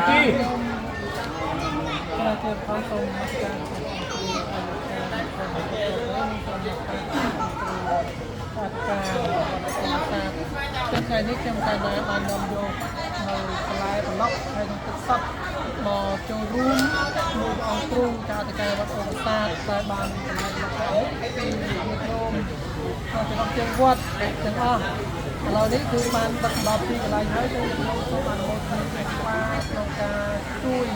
ជី តែទៀតផងសូមការព្រះអង្គគ្រូអនុការសូមសូមការការការសាចឹងថ្ងៃនេះខ្ញុំកញ្ញាបាននាំយកនៅបន្លែប្លុកហើយនឹងទឹកសុទ្ធមកចូលរួមមួយព្រះអង្គគ្រូការអធិការវត្តអូប្រាសាទដែលបានបន្លែប្លុកពីញាតិញោមក្នុងចំណុចជើងវត្តទាំងអស់ឥឡូវនេះគឺបានដឹកដល់ទីកន្លែងហើយយើងខ្ញុំសូមអនុមោទនាជ្រះថ្លាក្នុងការជួយ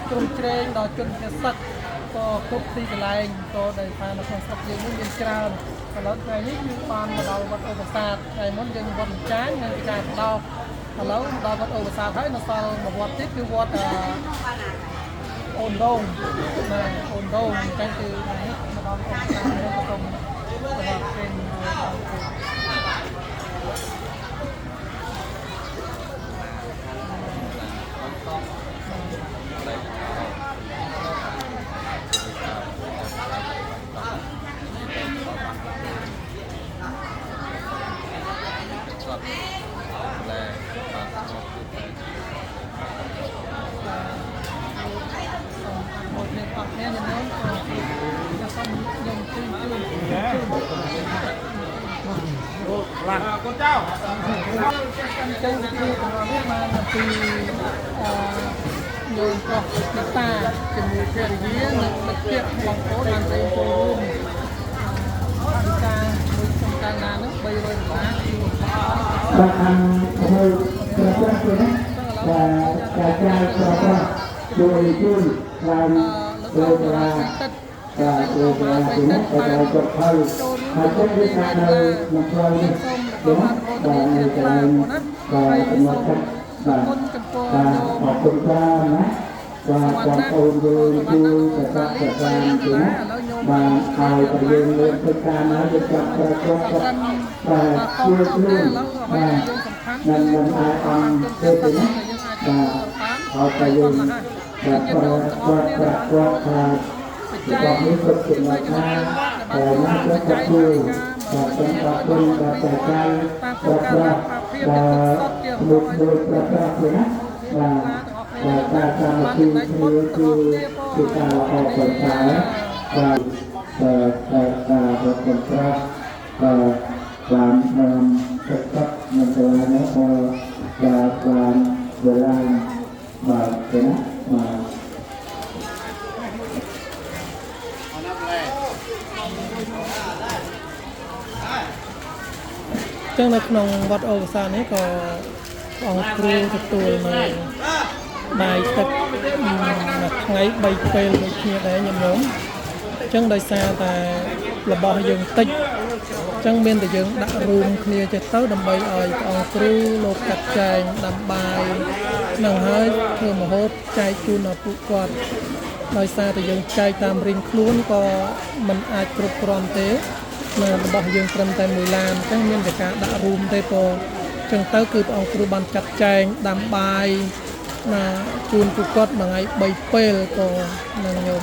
ជ្រោមជ្រែងដល់ជនភៀសសឹកក៏គ្រប់ទីកន្លែងក៏ដែលថានៅក្នុងស្រុកយើងនេះមានច្រើនឥឡូវថ្ងៃនេះគឺបានមកដល់វត្តអូប្រាសាទថ្ងៃមុនយើងវត្តចាញនិងការបដោឥឡូវមកដល់វត្តអូប្រាសាទហើយនៅសល់មួយវត្តទៀតគឺវត្តអឺអូនដងណាអូនដងអញ្ចឹងគឺនេះមកដល់អូប្រាសាទហើយក៏សូមដល់ពេលដល់ សតលែបាទមកគឺតែ សូមអនុមោទនាអស់គ្នាញោមក៏ខ្ញុំសូមខ្ញុំជឿជឿជឿ កូនចៅ អញ្ចឹងវិធីទាំងអស់នេះបានពីអឺញោមប្រុសមេត្តាជាមួយភរិយានិងមិត្តភក្តិបងប្អូនបានទៅចូលរួមអធិការមួយក្នុងកាលណាហ្នឹង300ដុល្លារគឺ បាទខាងធ្វើប្រប្រាស់ទេណាបាទការចាយប្រប្រាស់ជួយជួយឡើងដោយតាបាទជួយតាទីនេះក៏គាត់ហើយហើយគាត់វាថានៅក្នុងផ្លូវនេះទេណាបាទនៅកន្លែងបាទកំណត់ទឹកបាទ គុណចំពោះ បាទ ញោម អរគុណច្រើនណាបាទបងប្អូនយើងជួយប្រកាសប្រកាសទេណាបាទហើយក៏យើងលើកទឹកតាមហើយយើងចាប់ប្រកប ត្រឹម បាទ កង ជួយ ចំ ខ្លួន ទេឥឡូវអ្វី បាទ ដែលយើងសំខាន់ មិនមិនអាចអង្គទេទេណាបាទហើយតែយើងបាទប្រគាត់ប្រគាត់ថារបស់នេះគ្រប់ចំណុចណាតែណាគាត់ជួយបាទសូមអរគុណបាទតែចៃប្រប្រាស់បាទមួយមួយប្រប្រាស់ទេណាបាទបាទការកម្មវិធីគ្នាគឺគឺការល្អប្រសើរបាទបាទបាទបាទប្រប្រាស់បាទបានបានទឹកទឹកនៅកន្លែងនេះក៏បាទបានវេលាបាទទេណាបាទ ចឹងនៅក្នុងវត្តអូវសានេះក៏ព្រះអង្គគ្រូទទួលនៅបាយទឹកមួយថ្ងៃ3ពេលដូចគ្នាដែរញោមអញ្ចឹងដោយសារតែរបស់យើងតិចអញ្ចឹងមានតែយើងដាក់រួមគ្នាចេះទៅដើម្បីឲ្យព្រះអង្គគ្រូលោកចាត់ចែងដាំបាយនឹងហើយធ្វើមហូបចែកជូនដល់ពួកគាត់ដោយសារតែយើងចែកតាមរៀងខ្លួនក៏មិនអាចគ្រប់គ្រាន់ទេ នៅរបស់យើងត្រឹមតែមួយឡានអញ្ចឹងមានតែការដាក់រួមទេពអញ្ចឹងទៅគឺព្រះអង្គគ្រូបានចាត់ចែងដាំបាយណាជូនពួកគាត់មួយថ្ងៃ3ពេលក៏នឹងញោម